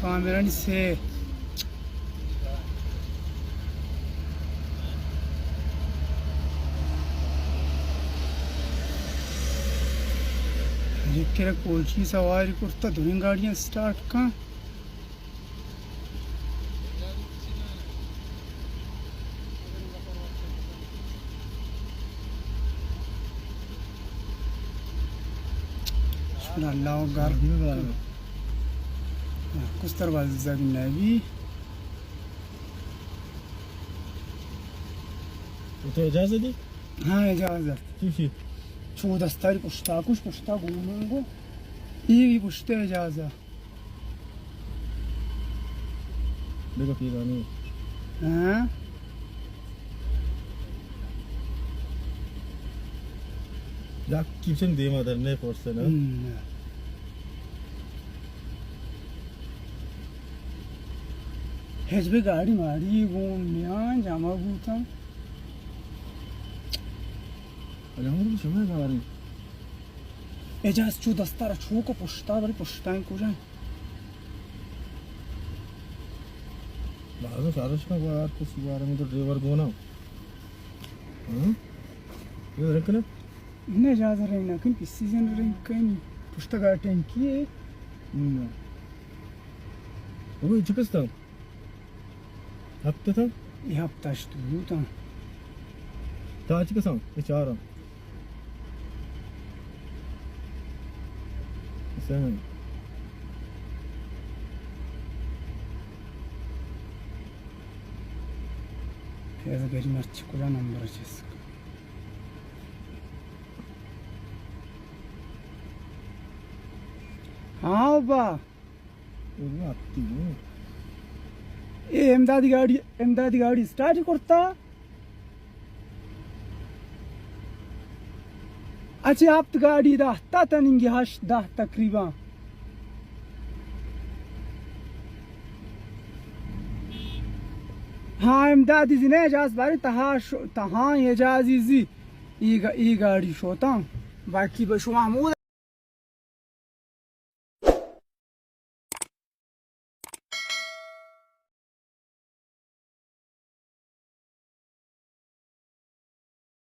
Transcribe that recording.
کامرانی سے۔ یک کرا کوچی سواری کرتا، دوئیں گاڑیاں سٹارٹ کن۔ اللہ اکبر۔ کستر باز زیادہ نبی۔ تو اجازت دی؟ ہاں، اجازت۔ چی چی؟ چو دستاری پشتا کش، پشتا گوننگو۔ ای بھی پشتا اجازت۔ بگا پیرانی۔ ہاں؟ یک کیچن دیما در نہیں پہنچتے نا۔ ہم، نا۔ ہچ بہ گاڑی ماڑی گون نیاں جمع بوتاں۔ الحمدللہ شمئے گاڑی۔ اجاز چو دستار چوک پشتا بری پشتاں کجا؟ بازو سارش کا بار کسی بار میں تو ڈرائیور گونا۔ ہاں؟ یہ رکھنا؟ نہ، اجاز رہی نہ کن، کسی زن رہی کن، پشتا گاڑی ٹینکی ہے۔ نہ۔ وہ چکستا؟ ہپت تا؟ یہ ہپت ہشت بوتاں۔ تا چی کساں؟ یہ چاراں۔ سیون۔ فیض گری مرچی کجا نمبر چیز؟ ہاں با۔ اے امدادی گاڑی، امدادی گاڑی سٹارٹ کرتا۔ اچھا، ہپت گاڑی دہ تا تننگی، ہشت دہ تقریباً۔ ہاں، امدادی زی نہ اجاز باری تہا شو، تہا اجازی زی۔ ای گا-، ای گاڑی شوتاں۔ باقی بہ شما ہمود